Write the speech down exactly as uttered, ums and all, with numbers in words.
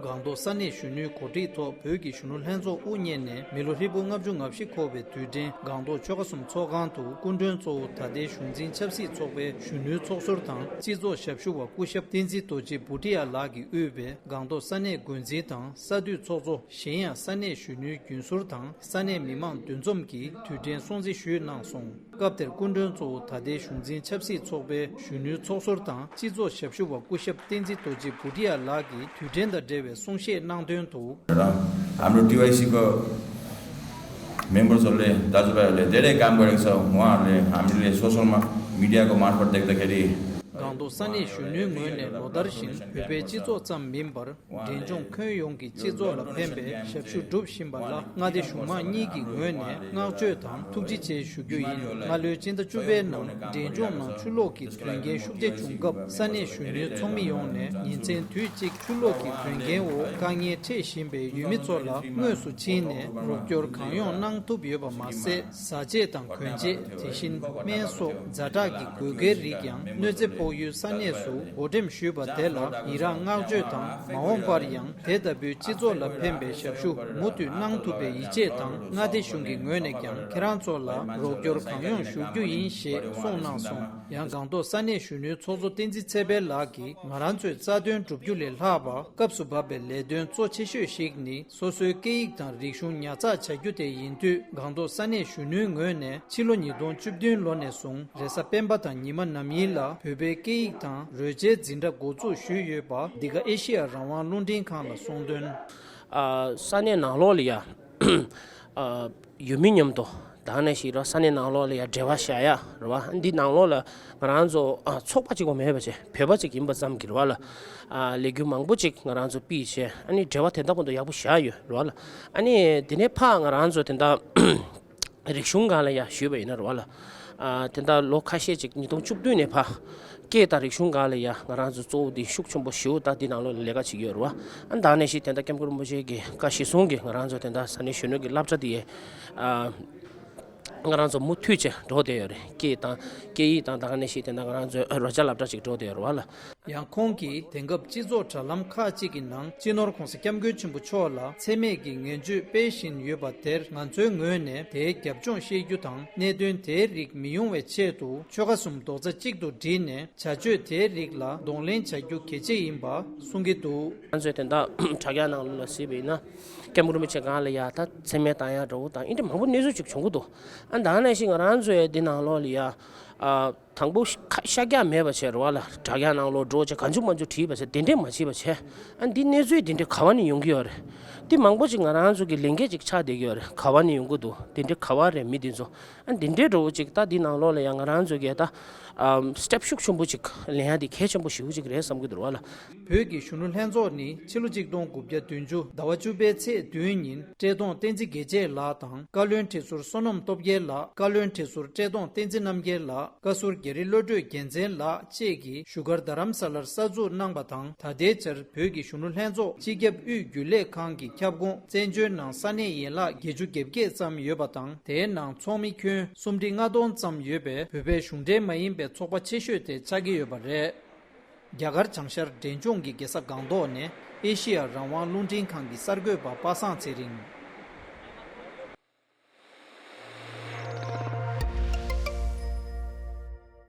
སྒང་ཏོག་ས་གནས་གཞོན་ནུའི་གོ་སྒྲིག་ཐོག་བོད་ཀྱི་གཞོན་ནུ་ལྷན་ཚོགས་དབུ་བརྙེས་ནས་མི་ལོ་ཧྲིལ་པོ་ལྔ་བཅུ་ང་བཞི་འཁོར་བའི་དུས་དྲན་སྒང་ཏོག་ཆོལ་ཁ་གསུམ་ཚོགས་ཁང་དུ་སྐུ་མགྲོན་གཙོ་བོ་ད་ལྟའི་གཞུང་འཛིན་ཆབ་སྲིད་ཚོགས་པའི་གཞོན་ནུའི་ཚོགས་ཟུར་དང་སྤྱི་ཚོགས་ཞབས་ཞུ་བ་སྐུ་ཞབས་བསྟན་འཛིན་རྡོ་རྗེ་བྷུ་ཏི་ཡ་ལགས་ཀྱིས་དབུས་པའི་སྒང་ཏོག་ས་གནས་འགོ་འཛིན་དང་ས་འཐུས་ཚོགས་གཙོ། གཞན་ཡང་ས་གནས་གཞོན་ནུའི་རྒྱུན་ཟུར་དང་ས་གནས་མི་མང་འདུ་འཛོམས་ཀྱིས་དུས་དྲན་སྲུང་བརྩི་ཞུས་གནང་སོང་། སྐབས་དེར་སྐུ་མགྲོན་གཙོ་བོ་ད་ལྟའི་གཞུང་འཛིན་ཆབ་སྲིད་ཚོགས་པའི་གཞོན་ནུའི་ཚོགས་ཟུར་དང་སྤྱི་ཚོགས་ཞབས་ཞུ་བ་སྐུ་ཞབས་བསྟན་འཛིན་རྡོ་རྗེ་བྷུ་ཏི་ཡ་ལགས་ཀྱིས་དུས་དྲན་དང་འབྲེལ་བའི་གསུང་བཤད་གནང་དོན་དུ། र हाम्रो टिवाइसीको मेम्बर्सहरूले दाजुभाइहरूले धेरै काम गरेको छ। उहाँहरूले हामीले सोसलमा मिडियाको मार्फत देख्दाखेरि སྒང་ཏོག་ས་གནས་གཞོན་ནུའི་ངོས་ནས་ལོ་ལྟར་བཞིན་བོད་པའི་སྤྱི་ཚོགས་ཙམ་མིན་པར། འབྲས་ལྗོངས་ཁྱོན་ཡོངས་ཀྱི་སྤྱི་ཚོགས་ལ་ཕན་པའི་ཞབས་ཞུ་སྒྲུབ་བཞིན་པ་ལ་མངའ་སྡེ་གཞུང་མང་གཉིས་ཀྱི་ངོས་ནས་བསྔགས་བརྗོད་དང་ཐུགས་རྗེ་ཆེ་ཞུ་རྒྱུ་ཡིན། སྔ་ལོའི་སྤྱི་ཟླ་བཅུ་པའི་ནང་འབྲས་ལྗོངས་ནང་ཆུ་ལོག་གི་དོན་རྐྱེན་ཤུགས་ཆེ་བྱུང་སྐབས་ས་གནས་གཞོན་ནུའི་ཚོགས་མི་ཡོངས་ནས་ཉིན་མཚན་དུས་གཅིག་ཆུ་ལོག་གི་དོན་རྐྱེན་འོག་དཀའ་ངལ་འཕྲད་བཞིན་པའི་ཡུལ་མི་ཚོ་ལ་དངོས་སུ་ཕྱིན་ནས་རོགས་སྐྱོར་གང་ཡོང་གནང་ཐུབ་ཡོད་པ་མ་ཟད། བཟའ་ཆས་དང་གོན་ཆས། དེ་བཞིན་སྨན་སོགས་ཛ་དྲག་གི་དགོས་གལ་རིགས་ཀྱང་གནོད་འཚེ་ཕོག་ཡུལ་ས་གནས་སུ་བགོ་འགྲེམས་ཞུས་པ་དེ་ལ་ཡི་རངས་བསྔགས་བརྗོད་དང་། མ་འོངས་པར་ཡང་དེ་ལྟ་བུའི་སྤྱི་ཚོགས་ལ་ཕན་པའི་ཞབས་ཞུ་མུ་མཐུད་གནང་ཐུབ་པའི་ཡིད་ཆེས་དང་། མངའ་སྡེ་གཞུང་གི་ངོས་ནས་ཀྱང་ཁྱེད་རང་ཚོ་ལ་རོགས་སྐྱོར་གང་ཡོང་ཞུ་རྒྱུ་ཡིན་ཞེས་གསུངས་གནང་སོང་། ཡང་སྒང་ཏོག་ས་གནས་གཞོན་ནུའི་ཚོགས་གཙོ་བསྟན་འཛིན་ཚེ་འཕེལ་ལགས་ཀྱིས། ང་རང་ཚོའི་རྩ་དོན་བསྒྲུབ་རྒྱུ་ལས་ལྷག་པ་སྐབས་སུ་བབ་པའི་ལས་དོན་གཙོ་ཆེ་ཤོས་ཤིག་ནི། སོ་སོའི་སྐད་ཡིག་དང་རིག་གཞུང་ཉར་ཚགས་བྱ་རྒྱུ་དེ་ཡིན་དུས། སྒང་ཏོག་ས་གནས་གཞོན་ནུའི་ངོས་ནས་ཕྱི་ལོ་ཉིས་སྟོང་བཅུ་བདུན་ལོ་ནས་བཟུང་རེས་གཟའ་སྤེན་པ་དང་ཉི་མ་ནམ་ཡིན་ལ་བོད་པའི་སྐད་ཡིག་དང་རོལ་ཆའི་འཛིན་གྲྭ་འགོ་འཛུགས་ཞུས་ཡོད་པ། འདི་ག་ཨེ་ཤེ་ཡ་རང་དབང་རླུང་འཕྲིན་ཁང་ལ་གསུངས་དོན། ཨ། ས་གནས་ནང་ལོགས་ལ་ཡ། ཨ། ཡུལ་མི་མཉམ་དུ་ད་ག་ནང་བཞིན་ར་ས་གནས་ནང་ལོགས་ལ་ཡ་འབྲེལ་བ་བཞག་ཡ་རེད་བ། འདི་ནང་ལོགས་ལ་ང་རང་ཚོ་ཨ་ཚོགས་པ་གཅིག་པོ་མེད་པ་བྱས་བོད་པ་གཅིག་ཡིན་པ་ཙམ་གྱིས་རེད་བ་ལ། ཨ། ལས་འགུལ་མང་པོ་གཅིག་ང་རང་ཚོ་སྤེལ་བྱས། ཨ་ནི་འབྲེལ་བ་དེ་འདྲ་པོ་འདུག་ཡག་པོ་བཞག་ཡོད་རེད་བ་ལ། ཨ་ནི་དེ་ནས་ཕར་ང་རང་ཚོ་དེ་འདྲ་རིག་གཞུང་སྒང་ལ་ཡ་ཞུས་པ་ཡིན་ན་རེད་བ་ལ། ཨ། དེ་འདྲ་ལོ་ཁ་ཤས་ཅིག་ཉིས་སྟོང་བཅུ་བདུན་ནས་ཕར་སྐད་དང་རིག་གཞུང་སྒང་ལ་ཡ་ང་རང་ཚོ་གཙོ་བོ་འདི་ཤུགས་ཆེན་པོ་ཞེ་པོ་ད་འདི་ནང་ལོགས་ལ་ལས་ཀ་བྱེད་ཀྱི་ཡོད་རེད་བ། ཨ། ད་ག་ནང་བཞིན་དེ་འདྲ་སྐྱབས་མགོན་རིན་པོ་ཆེ་གི་བཀའ་གཞིར་བཟུང་གི་ང་རང་ཚོ་དེ་འདྲ་ས་གནས་གཞོན་ནུ་གི་སློབ་གྲྭ་འདི་ཡ། ཨ། ང་རང་ཚོ་མུ་མཐུད་བྱས་འགྲོ་བསྡད་ཡོད་རེད། སྐད་དང་སྐད་ཡིག་དང་ད་ག་ནང་བཞིན་དེ་འདྲ་ང་རང་ཚོའི་རོལ་ཆ་སློབ་གྲྭ་ཅིག་འགྲོ་བསྡད་ཡོད་རེད་བ་ལ། ཡང་ཁོང་གིས་དེང་སྐབས་སྤྱི་ཚོགས་དྲ་ལམ་ཁག་ཅིག་གི་ནང་སྤྱི་ནོར་༸གོང་ས་༸སྐྱབས་མགོན་ཆེན་པོ་མཆོག་ལ་མཚན་སྨད་ཀྱི་ངན་བྱུས་སྤེལ་བཞིན་ཡོད་པ་དེར་ང་ཚོའི་ངོས་ནས་དེའི་རྒྱབ་ལྗོངས་ཤེས་རྒྱུ་དང་གནད་དོན་དེའི་རིགས་མི་ཡོང་བའི་ཆེད་དུ་ཆོལ་ཁ་གསུམ་རྡོག་རྩ་གཅིག་ཏུ་བསྒྲིལ་ནས་བྱ་སྤྱོད་དེའི་རིགས་ལ་གདོང་ལེན་བྱ་རྒྱུ་གལ་ཆེ་ཡིན་པ་གསུང་གི་འདུག་ང་ཚོས་དེ་འདྲ་དྲ་རྒྱ་ནང་ལ་གཟིགས་པ་ཡིན་ན་སྐྱབས་མགོན་རིན་པོ་ཆེ་སྒང་ལ་ཡ་ད་མཚན་སྨད་བཏང་ཡ་འདྲ་བོ་དང་ཨེ་འདྲ་མང་པོ་གནས་ཚུལ་ཅིག་བྱུང་གི་འདུག་ཨ་ད་ག་ནང་བཞིན་ང་རང་ཚོའི་འདི་ནང་ལོགས་ལ་ཡ། ཨ། དང་པོ་ཤ་ཤ་རྒྱགས་མེད་པ་བྱས་རེད་བ་ལ། དྲ་རྒྱ་ནང་ལོགས་འགྲོ་བྱས་གང་བྱུང་མང་བྱུང་བྲིས་པ་བྱས་དེ་འདྲས་མ་བྱེད་པ་བྱས། ཨ་འདི་གནས་ཚུལ་འདི་འདྲས་ག་བ་ནས་ཡོང་གི་ཡོད་རེད། འདི་མང་པོ་ཅིག་ང་རང་ཚོ་གི་ལས་འགན་ཅིག་ཆགས་བསྡད་ཀྱི་ཡོད་རེད། ག་བ་ནས་ཡོང་གི་འདུག་འདི་འདྲས་ག་བ་རེད་མི་འདི་ཚོ། ཨ་འདི་འདྲས་འགྲོ་བོ་ཅིག་ད་འདི་ནང་ལོགས་ལ་ཡང་ང་རང་ཚོ་གིས་ད་ཨམ་སི་ཊེབ་ཤུགས་ཆེན་པོ་ཅིག་ལེན་ཡ་འདི་གལ་ཆེན་པོ་ཞེ་པོ་ཅིག་རེད་བསམ་གྱི་འདུག་རེད་བ་ལ། བོད་ཀྱི་གཞོན་ནུ་ལྷན་ཚོགས་ནི་ཕྱི་ལོ་ཆིག་སྟོང་དགུ་བརྒྱ་བདུན་ཅུ་ཟླ་བ་བཅུ་པའི་ཚེས་བདུན་ཉིན་བཀྲས་མཐོང་བསྟན་འཛིན་དགེ་བྱེད་ལགས་དང་བཀའ་བློན་ཁྲི་ཟུར་བསོད་ནམས་སྟོབས་རྒྱལ་ལགས། བཀའ་བློན་ཁྲི་ཟུར་བཀྲས་མཐོང་བསྟན་འཛིན་རྣམ་རྒྱལ་ལགས། བཀའ་ཟུར་རྒྱ་རི་བློ་གྲོས་རྒྱལ་མཚན་ལགས་བཅས་ཀྱིས་བཞུགས་སྒར་རྡ་རམ་ས་ལར་གསར་འཛུགས་གནང་བ་དང་། ད་ལྟའི་ཆར་བོད་ཀྱི་གཞོན་ནུ་ལྷན་ཚོགས་སྤྱི་ཁྱབ་དབུས་རྒྱུན་ལས་ཁང་གི་ཁྱབ་ཁོངས་བཙན་བྱོལ་ནང་ས་གནས་ཡན་ལག་བརྒྱད་ཅུ་གྱ་བརྒྱད་ཙམ་ཡོད་པ་དང་། དེའི་ནང་ཚོགས་མི་ཁྱོན་སུམ་ཁྲི་ལྔ་སྟོང་ཙམ་ཡོད་པའི་བོད་པའི་གཞུང་འབྲེལ་མ་ཡིན་པའི་ཚོགས་པ་ཆེ་ཤོས་དེ་ཆགས་ཀྱི་ཡོད་པ་རེད། རྒྱ་གར་བྱང་ཤར་འབྲས་ལྗོངས་ཀྱི་རྒྱལ་ས་སྒང་ཏོག་ནས་ཨེ་ཤེ་ཡ་རང་དབང་རླུང་འཕྲིན་ཁང་གི་གསར་འགོད་པ་པ་སངས་ཚེ་རིང་།